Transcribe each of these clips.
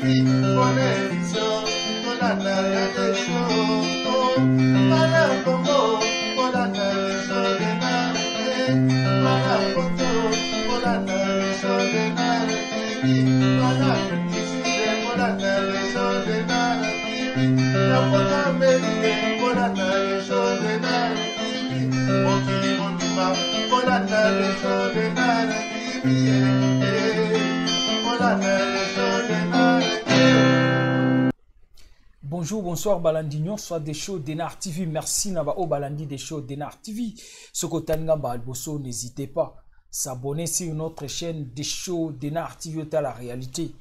TV, bonne émission, kolanda ya Desho. Bana Congo, kolanda Desho Denard, bana Poto, kolanda Desho Denard TV, bana Afrique du Sud, kolanda Desho Denard TV, na Poto Amerique, kolanda Desho Denard TV, mokili mobimba, kolanda Desho Denard TV, kolanda Desho Denard TV. Bonjour, bonsoir Balandi nyonso des shows Denar TV. Merci na ba o Balandi des shows Denar TV. Soko talinga ba liboso, n'hésitez pas s'abonner sur notre chaîne des shows Denar TV ota la réalité.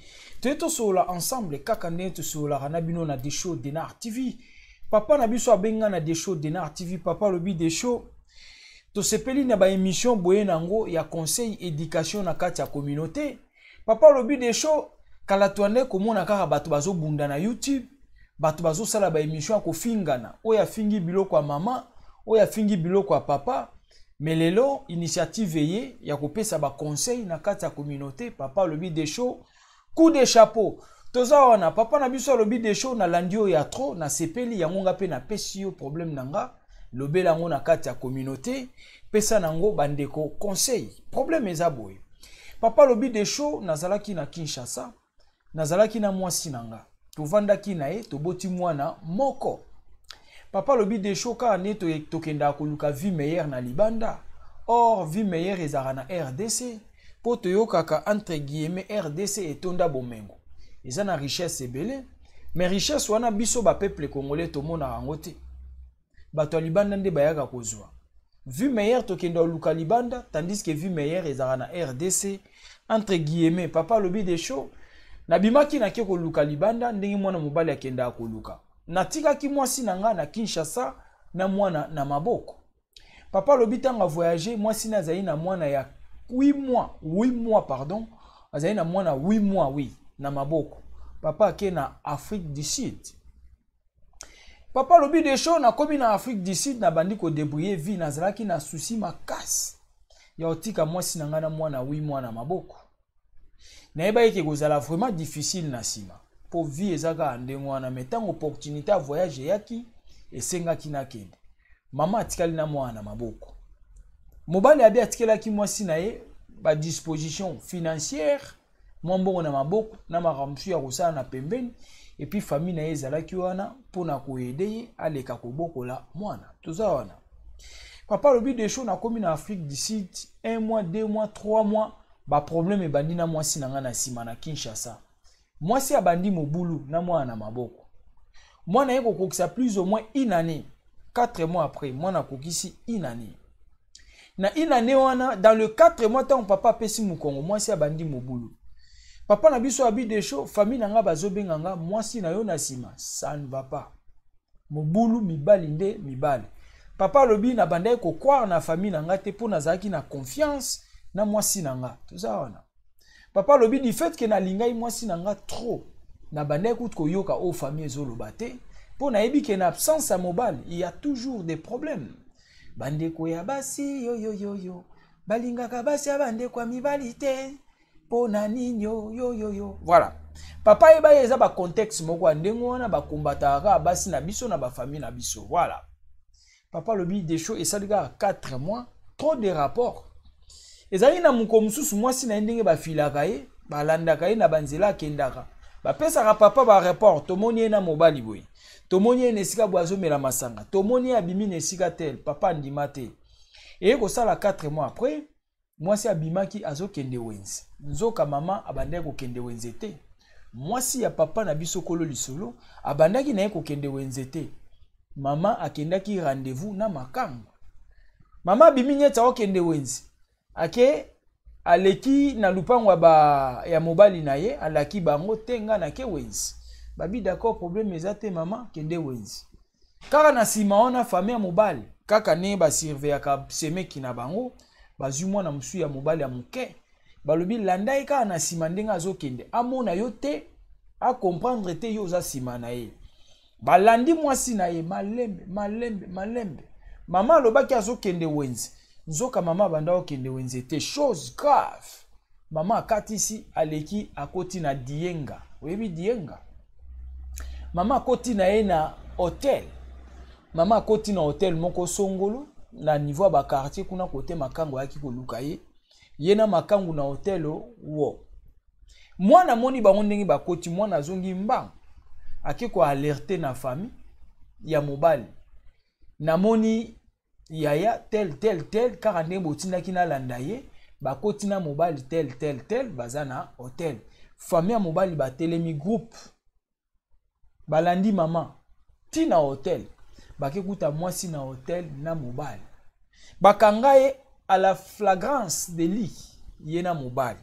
Toye tosolola ensemble kaka ndenge tosololaka na bino na des shows Denar TV. Papa na biso abenga na des shows Denar TV. Papa alobi des shows tosepeli na ba émission boye nango ya conseil éducation na kati ya communauté. Papa alobi des shows kala toande komona kaka bato bazobunda na YouTube, bato bazosala ba émission ya kofingana, oyo afingi biloko ya mama, oyo afingi biloko ya papa. Mais lelo initiative eye ya kopesa ba conseil na kati ya communauté. Papa alobi des shows, coup de chapeau. Toza wana papa na biso alobi des shows na landi oyo ya trop na sepeli yango nga pe na pesi yo problème na nga lobela yango na kati ya communauté, pesa nango bandeko conseil. Problème eza boye. Papa alobi des shows nazalaki na Kinshasa, nazalaki na mwasi na nga, tovandaki na ye, toboti mwana moko. Papa alobi des shows kaka nde tokendaka koluka vie meilleure na libanda. Or vie meilleure ezalaka na RDC, po toyokaka entre guillemets RDC etonda bomengo, eza na richesse ebele, mais richesse wana biso ba peuple congolais tomonaka yango te. Bato ya libanda nde bayaka kozwa vie meilleure, tokende koluka libanda, tandis que vie meilleure ezalaka na RDC entre guillemets. Papa alobi des shows nabimaki nake koluka libanda ndenge mwana mobali akendaka koluka. Natikaki mwasi na nga na Kinshasa na mwana na maboko. Papa alobi ntango avoyage mwasi na azali na mwana ya 8 mois, 8 mois pardon, azali na mwana 8 mois oui na maboko. Papa ake na Afrique du Sud. Papa alobi des shows nakomi na Afrique du Sud nabandi kodébrouiller vie, nazalaki na souci makasi ya kotika mwasi na ngai na mwana 8 mois na maboko. Nayebaki ke kozala vraiment difficile na nsima po vie eza kaka ndenge wana, mais ntango opportunité ya voyage eyaki esengaki nakende. Mama atikali na mwana na maboko. Mobali abi atikelaki mwasi na ye ba disposition financière, mwa mbongo na maboko na makambo mosusu ya kosala na pembeni, et puis famille na ye ezalaki wana mpona koyede ye aleka kobokola mwana. Toza wana. Papa alobi des shows nakomi na Afrique du Sud 1 mois, 2 mois, 3 mois, ba problème ebandi na mwasi na nga na nsima na Kinshasa. Mwasi abandi mobulu na mwana na maboko. Mwana ye kokokisa plus ou moins une année, 4 mois après mwana akokisi une année. Na une année wana dans le 4 mois ntango papa apesi mokongo, mwasi abandi mobulu. Papa na biso abi des shows, famille na nga bazobenga nga mwasi na yo na nsima, ça ne va pas. Mobulu mibali nde mibali. Papa alobi na bandaki kokroire na famille na nga te mpo nazalaki na confiance na mwasi na nga. Toza wana. Papa alobi du fait que nalingai mwasi na nga trop, na bandaki kutu koyoka oyo famille ezoloba te mpo nayebi ke na absence ya mobali il y a toujours des problèmes. Bandeko ya basi yo yo yo yo balingaka basi ya bandeko ya mibali te mpo na nini yo yo yo yo. Voilà. Papa yeba ye eza ba contexte moko ya ndenge wana bakombataka kaka basi na biso na ba famille na biso. Voilà. Papa alobi des choses esali kaka 4 mois, trop de rapports. Ezali na moko mosusu mwasi na ye ndenge bafilaka ye, balandaka ye na banzela akendaka. Bapesaka papa ba rapport, tomoni ye na mobali boye. Tomoni ye na esika boye azomela masanga. Tomoni ye abimi na esika tel, papa andima te. Eye kosala 4 mois après, mwasi abimaki azokende wenze. Nzoka mama abandaki kokende wenze te. Mwasi ya papa na biso kolo lisolo abandaki na ye kokende wenze te. Mama akendaki rendez-vous na makango. Mama abimi nyeti akokende wenze. Ake aleki na lupango ya ba ya mobali na ye, alaki bango te nga na ke wenze. Babi d'accord, problème eza te mama, kende wenze. Kaka na nsima wana famille ya mobali kaka ndenge basurveillaka semeki na bango, bazwi mwana mosusu ya mobali ya moke, balobi landa ye kaka na nsima ndenge azokende, amona yo te, acomprendre te yo oza nsima na ye. Balandi mwasi na ye malembe malembe malembe. Mama alobaki azokende wenze, nzoka mama abanda kokende wenze te. Chose grave. Mama akatisi, aleki, akoti na Dienga. Oyebi Dienga? Mama akoti na ye na hotel. Mama akoti na hotel moko songolo na niveau ya ba quartier kuna kote makango ayaki koluka ye. Ye na makangu na hotel wo. Mwana amoni bango ndenge bakoti, mwana azongi mbangu. Ake ko alerter na famille ya mobali. Namoni yaya tel tel tel kaka ndenge botindaki nalanda ye, bakoti na mobali tel tel tel baza na hotel. Famille ya mobali batelemi groupe balandi mama ti na hotel, bakekuta mwasi na hotel na mobali, bakanga ye à la flagrance délit. Ye na mobali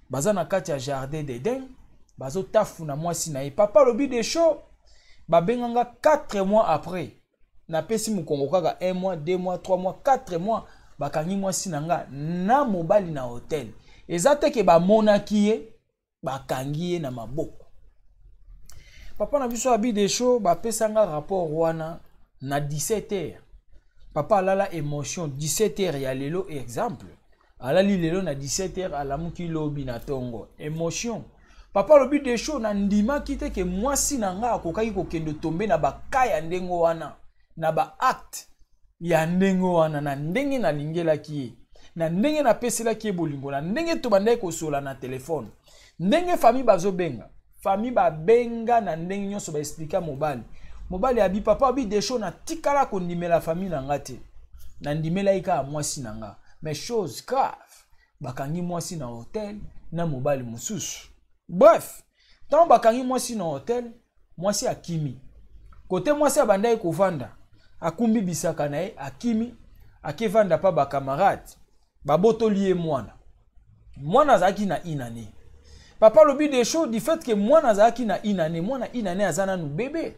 baza na kati ya jardin d'Eden, bazotafuna mwasi na ye. Papa alobi de chaud, babenganga 4 mois après, napesi mokongo kaka 1 mois, 2 mois, 3 mois, 4 mois, bakangi mwasi na nga na mobali na hotel. Eza te ke bamonaki ye, bakangi ye na maboko. Papa na biso abi de chaud, bapesanga rapport wana na 17 heures. Papa alala émotion 17 heures ya lelo, exemple alali lelo na 17 heures, alamuki lobi na tongo émotion. Papa alobi de chaud, na ndimaki te ke mwasi na nga akokaki kokende tombe na baka ya ndenge wana, na ba acte ya ndenge wana, na ndenge nalingelaki ye, na ndenge napeselaki ye bolingo, na ndenge tobandaki kosola na telefone, ndenge famille bazobenga, famille babenga na ndenge nyonso baexplika mobali. Mobali abi, papa abi de chaud, natikala kondimela famille na nga te, nandimelaki kaka mwasi na nga. Mais chose grave, bakangi mwasi na hotel na mobali mosusu. Bref, ntango bakangi mwasi na hotel, mwasi akimi kote mwasi abandaki kovanda, akumbi bisaka na ye, akimi, akevanda pa bakamarade, babotoli ye mwana. Mwana azalaki na inane. Papa alobi de chaud, du fait que mwana azalaki na inane, mwana inane aza nanu bebe,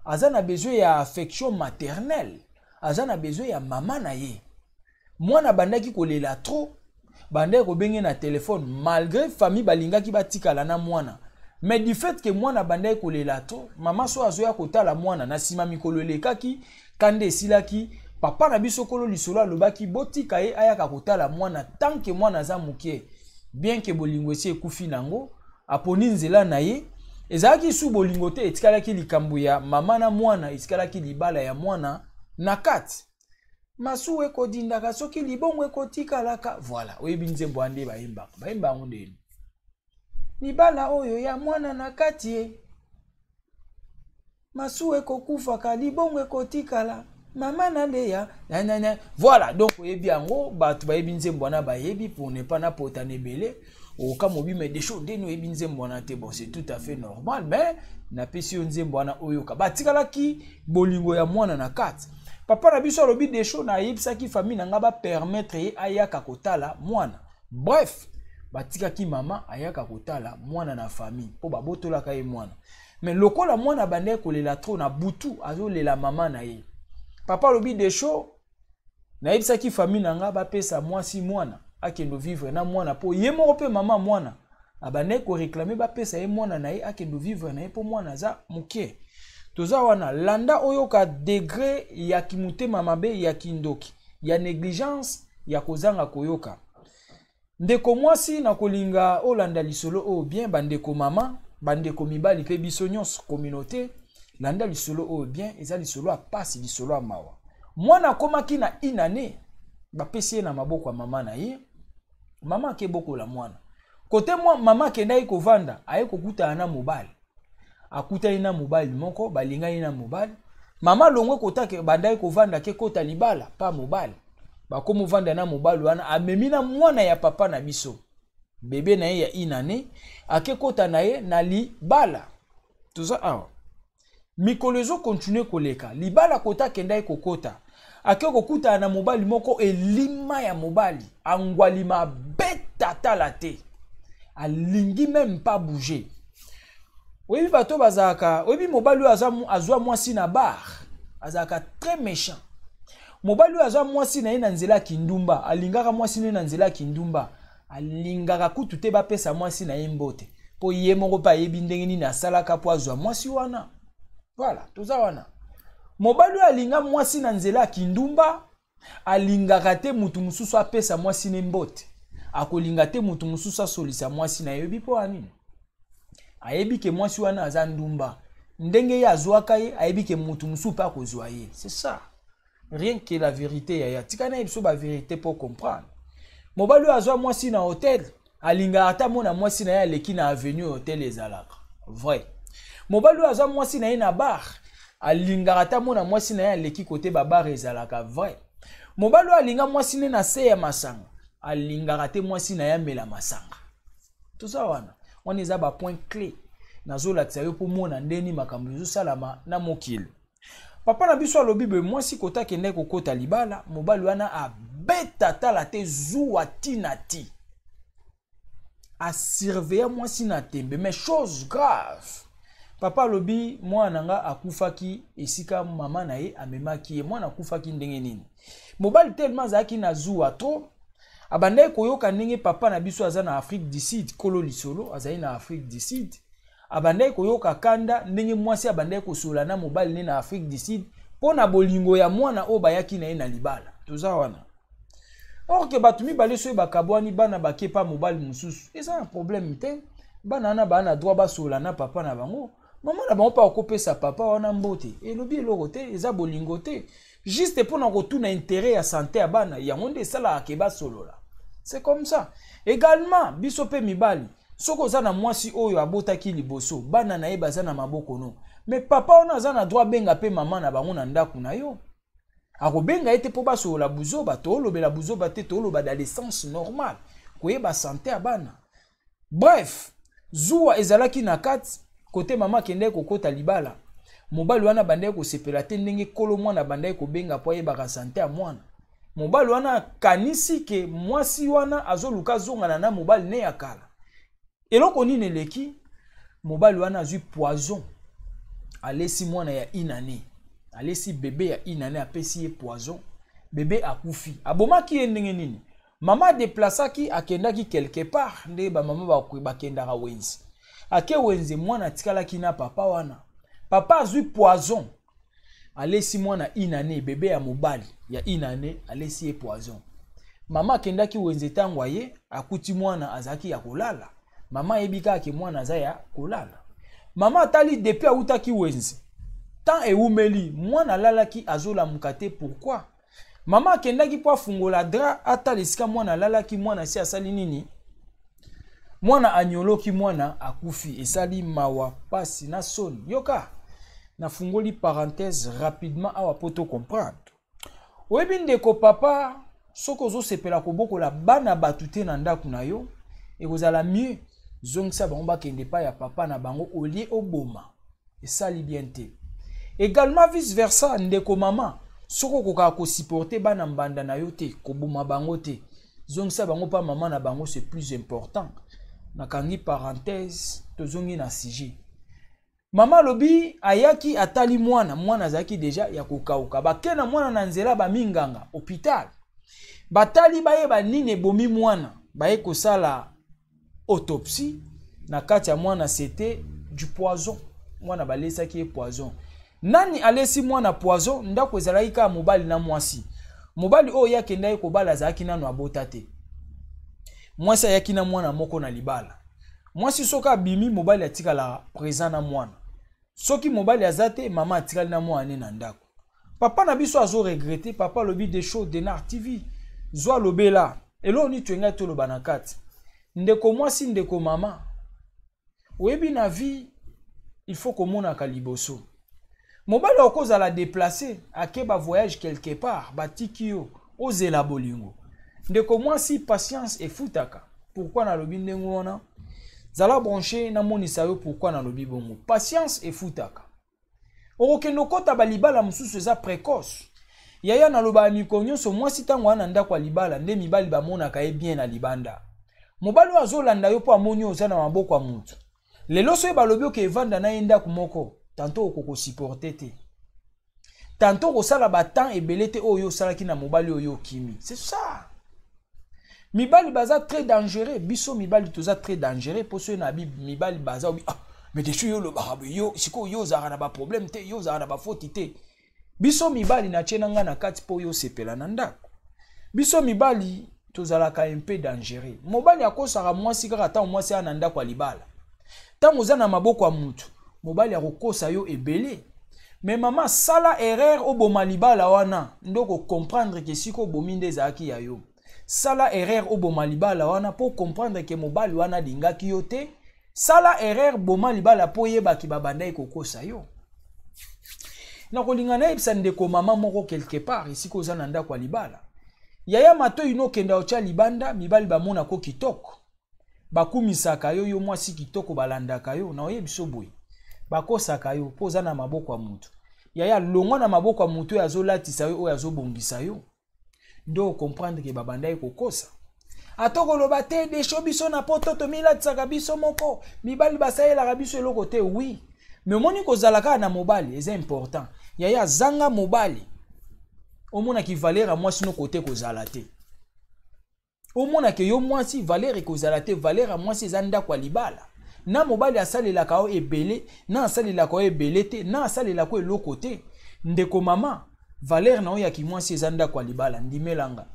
aza na besoin ya affection maternelle, aza na besoin ya mama na ye. Mwana bandaki kolela trop, bandaki kobenge na telefone, malgré famille balingaki batikala na mwana, mais du fait que mwana bandaki kolela trop, mama so azoya kotala mwana na nsima. Mikolo elekaki, kanda esilaki. Papa na biso kolo lisolo alobaki botika ye ayaka kotala mwana tant que mwana aza moke, bien que bolingo esi ekufi nango, aponi nzela na ye. Ezalaki su bolingo te, etikalaki likambo ya mama na mwana, etikalaki libala ya mwana na kati. Masuwa ekodindaka soki libongo ekotikalaka. Voilà, oyebi nzembo wana nde bayembaka, bayemba yango ndeni, libala oyo ya mwana na kati ye, masuwa ekokufaka, libongo ekotikala, mama na leya nanana. Voilà, donc oyebi yango, bato bayebi nzembo wana bayebi. Pour ne pas napotana ebele, okoka mobima desho ndeni oyebi nzembo wana te. Bon, c'est tout à fait normal, mais napesi yo nzembo wana oyoka. Batikalaki bolingo ya mwana na kati. Papa na biso alobi desho, nayebisaki famille na nga bapermettre ye ayaka kotala mwana. Bref, batikaki mama ayaka kotala mwana na famille mpo babotolaka ye mwana. Mais lokola mwana abandaki kolela trop na butu, azolela mama na ye, papa alobi desho, nayebisaki famille na nga bapesa mwasi mwana, akende vivre na mwana, mpo ye moko mpe mama mwana abandaki koréclamer bapesa ye mwana na ye, akende vivre na ye mpo mwana aza moke. Toza wana, landa oyoka degré ya kimotema mabe, ya kindoki, ya négligence, ya kozanga koyoka. Ndeko mwasi, na kolinga olanda lisolo oyo bien. Bandeko mama, bandeko mibali mpe biso nyonso communauté, landa lisolo oyo bien. Eza lisolo ya pasi, lisolo ya mawa. Mwana akomaki na inane, bapesi ye na maboko ya mama na ye. Mama akebokola mwana kote mwa mama akendaki kovanda, aye kokutana na mobali, akutani na mobali moko, balingani na mobali. Mama longwe kota bandaki kovanda, ke kota libala pa mobali, bakomovanda na mobali wana, amemi na mwana ya papa na biso, bebe na ye ya inane, ake kota na ye na libala. Toza awa, mikolo ezokontinue koleka. Libala kota akendaki kokota, ake kokutana na mobali moko, elima ya mobali, angwalima, abeta tala te, alingi même pas bouger. Oyebi bato bazalaka, oyebi mobali oyo azwa mwasi na bar azalaka très méchant. Mobali oyo azwa mwasi na ye na nzela ya kindumba, alingaka mwasi na ye na nzela ya kindumba, alingaka kutu te bapesa mwasi na ye mbote, mpo ye moko mpe ayebi ndenge nini asalaka mpo azwa mwasi wana. Voilà, toza wana. Mobali oyo alinga mwasi na nzela ya kindumba alingaka te mutu mosusu apesa mwasi ne mbote. Akolinga te moto mosusu asolisa mwasi na ye. Oyebi mpo ya nini? Ayebi ke mwasi wana aza ndumba. Ndenge ye azwaka ye, ayebi ke moto mosusu mpe akozwa ye. C'est ça, rien que la vérité. Yaya, tika na ye biso bavérité mpo comprendre. Mobali oyo azwa mwasi na hotel, alingaka ata mona mwasi na ye aleki na avenue, hotel ezalaka vrai. Mobali oyo azwa mwasi na ye na bar, alingaka ata mona mwasi na ye aleki kote babar ezalaka vrai. Mobali oyo alinga mwasi ne na se ya masanga, alingaka te mwasi na ye amela masanga. Toza wana. Wana eza bapoint clé nazolakisa yo mpo mona ndeni makambo ezosalama na mokili. Papa na biso alobi boye: mwasi kota akendaki kokota libala, mobali wana abeta tala te, zuwa ntina ti asurveilla mwasi na tembe. Mais chose grave, papa alobi, mwana na nga akufaki esika mama na ye amemaki ye. Mwana akufaki ndenge nini? Mobali tellement azalaki na zuwa trop, abandaki koyoka ndenge papa na biso aza na Afrique du Sud. Kolo lisolo azali na Afrique du Sud. Abandaki koyoka kanda ndenge mwasi abandaki kosola na mobali ne na Afrique du Sud mpo na bolingo ya mwana oyo bayaki na ye na libala. Toza wana. Or ke bato mibale soki bakabwani, bana bake pa mobali mosusu, eza na problème te. Bana wana baa na droit basola na papa na bango, mama na bango mpe akopesa papa wana mbote. Elobi eloko te, eza bolingo te, juste mpona kotuna intérêt ya santé ya bana. Yango nde esalaka ke basolola. C'est comme ça également biso mpe mibali. Soki oza na mwasi oyo abotaki liboso, bana na ye baza na maboko no, mais papa wana aza na droit abenga mpe mama na bango na ndako na yo. Akobenga ye te mpo basolola buzoba. Toolobela buzoba te, tooloba dans le sens normal, koyeba santé ya bana. Bref, zuwa ezalaki na kati kote mama akendaki kokota libala. Mobali wana abandaki kosepela te ndenge kolo mwana abandaki kobenga mpo ayebaka santé ya mwana. Mobali wana akanisi ke mwasi wana azoluka azongana na mobali ne ya kala. Eloko nini eleki? Mobali wana azwi poison, alesi mwana ya inane, alesi bebe ya inane, apesi ye poison, bebe akufi. Abomaki ye ndenge nini? Mama adeplasaki, akendaki quelque part nde bamama bakendaka wenze. Ake wenze, mwana atikalaki na papa wana. Papa azwi poison, alesi mwana inane, bebe ya mobali ya inane, alesi ye poison. Mama akendaki wenze, ntango aye, akuti mwana azalaki ya kolala. Mama ayebi kaka ke mwana aza ya kolala. Mama atali, depuis awutaki wenze, temps ewumeli, mwana alalaki, azolamuka te. Pourquoi? Mama akendaki mpo afungola drap, atala esika mwana alalaki. Mwana si asali nini? Mwana anyoloki, mwana akufi. Esali mawa, pasi na soni. Yoka, nafungoli parenthèse rapidement awa mpo to comprendre. Oyebi, ndeko papa, soki ozosepela kobokola bana bato te na ndako na yo, ekozala mieux zongisa bango bakende epai ya papa na bango au lieu oboma. Esali bien te. Également vice versa, ndeko mama, soki okokaka kosupporter bana mbanda na yo te, koboma bango te, zongisa bango mpa mama na bango, c'est plus important. Nakangi parenthèse, tozongi na sujet. Mama alobi ayaki, atali mwana, mwana azalaki déjà ya kokauka. Bake na mwana na nzela, baminganga hôpital batali, bayeba nini ebomi mwana. Baye kosala autopsie na kati ya mwana, c'était du poison. Mwana balesaki ye poison. Nani alesi mwana poison? Ndako ezalaki kaka mobali na mwasi. Mobali oyo ye akendaki kobala azalaki nano abota te. Mwasi ayaki na mwana moko na libala. Mwasi soki abimi, mobali atikalaka présent na mwana. Soki mobali aza te, mama atikali na mwana ne na ndako. Papa na biso azoregretter. Papa alobi: "De Show Denar TV, zwa alobela eloko nini toyengai toloba na kati." Ndeko mwasi, ndeko mama, oyebi, na vie il faut komonaka liboso. Mobali okozala déplacé, ake bavoyage quelque part, batiki yo ozela bolingo. Ndeko mwasi, patience efutaka. Pourquoi nalobi ndenge wana? Zala branché, namonisa yo pourquoi nalobi bongo. Patience efutaka. Okokende okɔta balibala mosusu eza précoce. Yaya, nalobaka mikolo nyonso, mwasi ntango wana na ndako ya libala nde mibali bamonaka ye bien. Na libanda, mobali oyo azolanda yo mpo amoni oyo oza na maboko ya motu. Lelo soki balobi oke evanda na ye ndako moko, tanto okokosupporter te, tanto okosala batemps ebele te oyo osalaki na mobali oyo okimi. C'est ça, mibali baza très dangereux. Biso mibali toza très dangereux, mpo soki na mibali baza obi: "Ah, mais desu yo olobaka boye, yo sikoyo yo ozalaka na baproblème te, yo ozalaka na bafoti te." Biso mibali, na tie na ngai na kati mpo oyo osepela na ndako. Biso mibali tozalaka un peu dangereux. Mobali akosaka mwasi kaka ntango mwasi aya na ndako ya libala. Ntango oza na maboko ya mutu, mobali akokosa yo ebele. Mais mama, sala erreur oboma libala wana, nde okocomprendre ke esika obomi nde ezalaki ya yo. Sala erreur oboma libala wana mpo comprendre ke mobali wana alingaki yo te. Sala erreur boma libala mpo oyebaki babandaki kokosa yo. Nakolinga nayebisa ndeko mama moko quelque part esika oza na ndako ya libala, yaya, matoi no okenda otya libanda, mibali bamonako kitoko, bakumisaka yo, yo mwasi kitoko, balandaka yo. Na oyebi so boye, bakosaka yo mpo oza na maboko ya mutu. Yaya, longwa na maboko ya mutu oyo azolatisa yo, oyo azobongisa yo, nde ocomprendre ke babandaki kokosa. Ata koloba te, Desho, biso na Poto tomilatisaka biso moko, mibali basalelaka biso eloko te. Oui, mais omoni, kozala kaka na mobali eza important. Yaya, zanga mobali, omonaki valeur ya mwasi no kote kozala te. Omonake yo mwasi valeur ekozala te. Valeur ya mwasi eza ndako ya libala. Na mobali asalelaka yo ebele, na asalelaka yo ebele te, na asalelaka yo eloko te, ndeko mama, valeur na yo ya kimwasi eza ndako ya libala. Ndimelanga.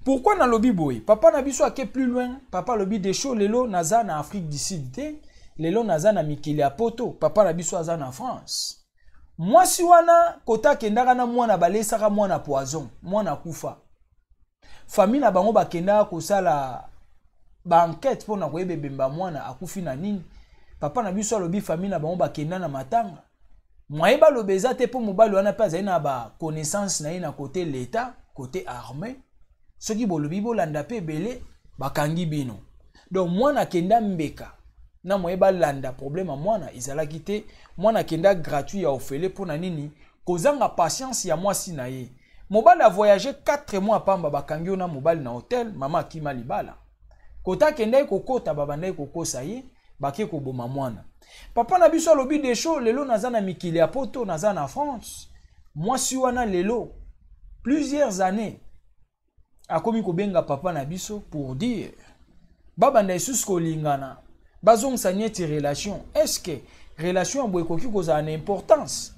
Pourquoi nalobi boye? Papa na biso ake plus loin. Papa alobi: "Desho, lelo naza na Afrique du Sud te, lelo naza na mikili ya Poto." Papa na biso aza na France. Mwasi wana kota akendaka na mwana, balesaka mwana poison, mwana akufa. Famille na bango bakendaka kosala baenquête mpona koyeba ebemba mwana akufi na nini. Papa na biso alobi famille na bango bakenda na matanga, mwaye baloba eza te, mpo mobali wana mpe azali na baconnaissance na ye na côté l'État, côté armée. Soki bolobi bolanda mpe ebele, bakangi bino. Donc mwana akenda mbeka na moye balanda problème ya mwana ezalaki te. Mwana akenda gratuit ya ofele. Mpo na nini? Kozanga patience ya mwasi na ye. Mobali avoyage 4 mois pamba, bakangi yo na mobali na hotel. Mama akima libala. Kota akendaki kokota, babandaki kokosa ye, bake koboma mwana. Papa na biso alobi: "Desho, lelo naza na mikili ya Poto, naza na France. Mwasi wana lelo plusieurs années akomi kobenga papa na biso pour dire babanda lisusu kolingana, bazongisa neti relation. Est-ce que relation ya boye ekoki kozala na importance?"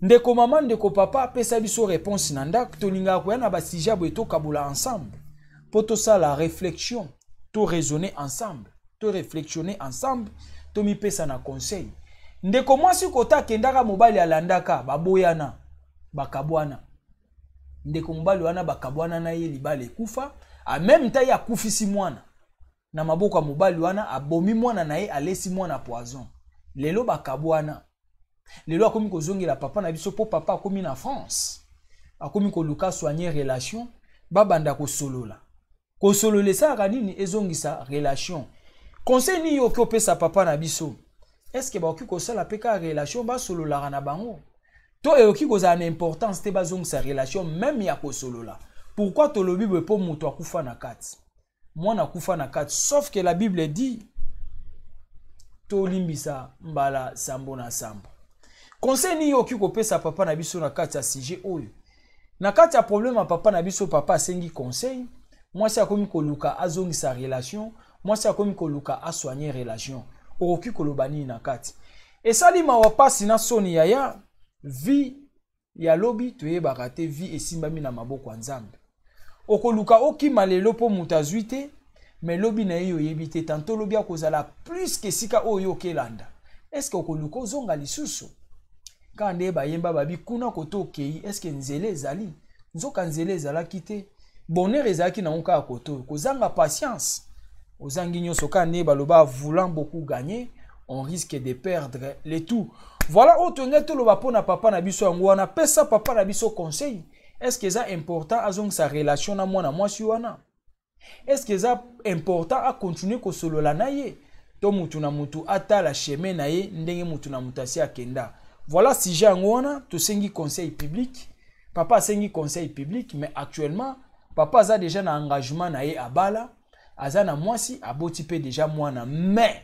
Ndeko mama, ndeko papa, apesa biso réponse na ndako. Tolingaka koya na basujet boye, tokabola ensemble mpo tosala réflexion, toraisonner ensemble, toréflexionner ensemble, tomipesa na conseil. Ndeko mwasi kota akendaka, mobali alandaka, baboyana, bakabwana. Ndeko mobali wana bakabwana na ye, libala ekufa. En même temps ye akufisi mwana na maboko ya mobali wana, abomi mwana na ye, alesi mwana poison. Lelo bakabwana, lelo akomi kozongela papa na biso mpo papa akomi na France, akomi koluka soigner relation, babanda kosolola. Kosolola esalaka nini? Ezongisa relation. Conseil nini oki opesa papa na biso? Est-ce bakoki kosala mpe kaka relation, basololaka na bango, to ekoki kozala na importance te bazongisa relation même ya kosolola? Pourquoi tolobi boye? Mpo moto akufa na kati, mwana akufa na kati. Sauf que la Bible dit tolimbisa mbala sambo na sambo. Conseil nini okoki kopesa papa na biso na kati ya sujet oyo, na kati ya problème ya papa na biso? Papa asengi conseil. Mwasi akomi koluka azongisa relation, mwasi akomi koluka asoigne relation. Okoki koloba nini na kati? Esali mawa, pasi na soni. Yaya, vie ya lobi toyebaka te. Vie esimbami na maboko ya Nzambe. Okoluka okima lelo mpo moto azwi te, mais lobi na ye oyebi te. Tanto lobi akozala plus ke esika oyo okelanda. Est-ce okoluka ozonga lisusu kaka nde bayemba babi kuna kote okei? Est-ce nzela ezali? Nzoka nzela ezalaki te, bonheur ezalaki nango kaka kote oyo. Kozanga patience, ozangi nyonso. Kaka nde baloba: voulant beaucoup gagner, on risque de perdre le tout. Voilà oyo tolingai toloba mpo na papa na biso. Yango wana, pesa papa na biso conseil. Est ce que eza important azongisa relation na mwana mwasi wana? Est ce que eza important acontinue kosolola na ye, to mutu na mutu atala chemin na ye ndenge mutu na mutu asi akenda? Voilà sujet yango wana. Tosengi conseil public, papa asengi conseil public. Mais actuellement papa aza déjà na engagement na ye, abala, aza na mwasi, aboti mpe déjà mwana. Mais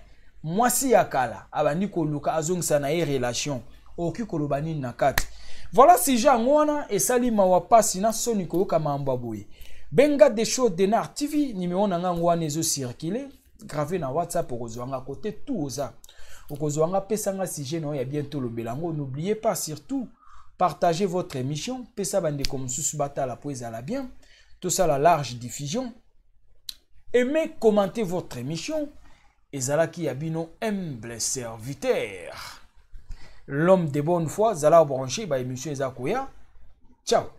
mwasi ya kala abandi koluka azongisa na ye relation. Okoki koloba nini na kati? Voilà sujet yango wana. Esali mawa, pasi na soni koyoka mambo ya boye. Benga Desho Denar TV, numéro na nga yango wana ezocircule grave na WhatsApp. Okozwa nga kote tout oza, okozwa nga. Pesa nga sujet na oyo ya bien, tolobela yango. N'oubliez pas surtout, partagez votre émission, pesa bandeko mosusu batala po ezala bien. Tosala large diffusion. Aimez, commentez votre émission. Ezalaki ya bino humble serviteur, l'homme de bonne foi. Zala branché, ba émission eza koya. Ciao.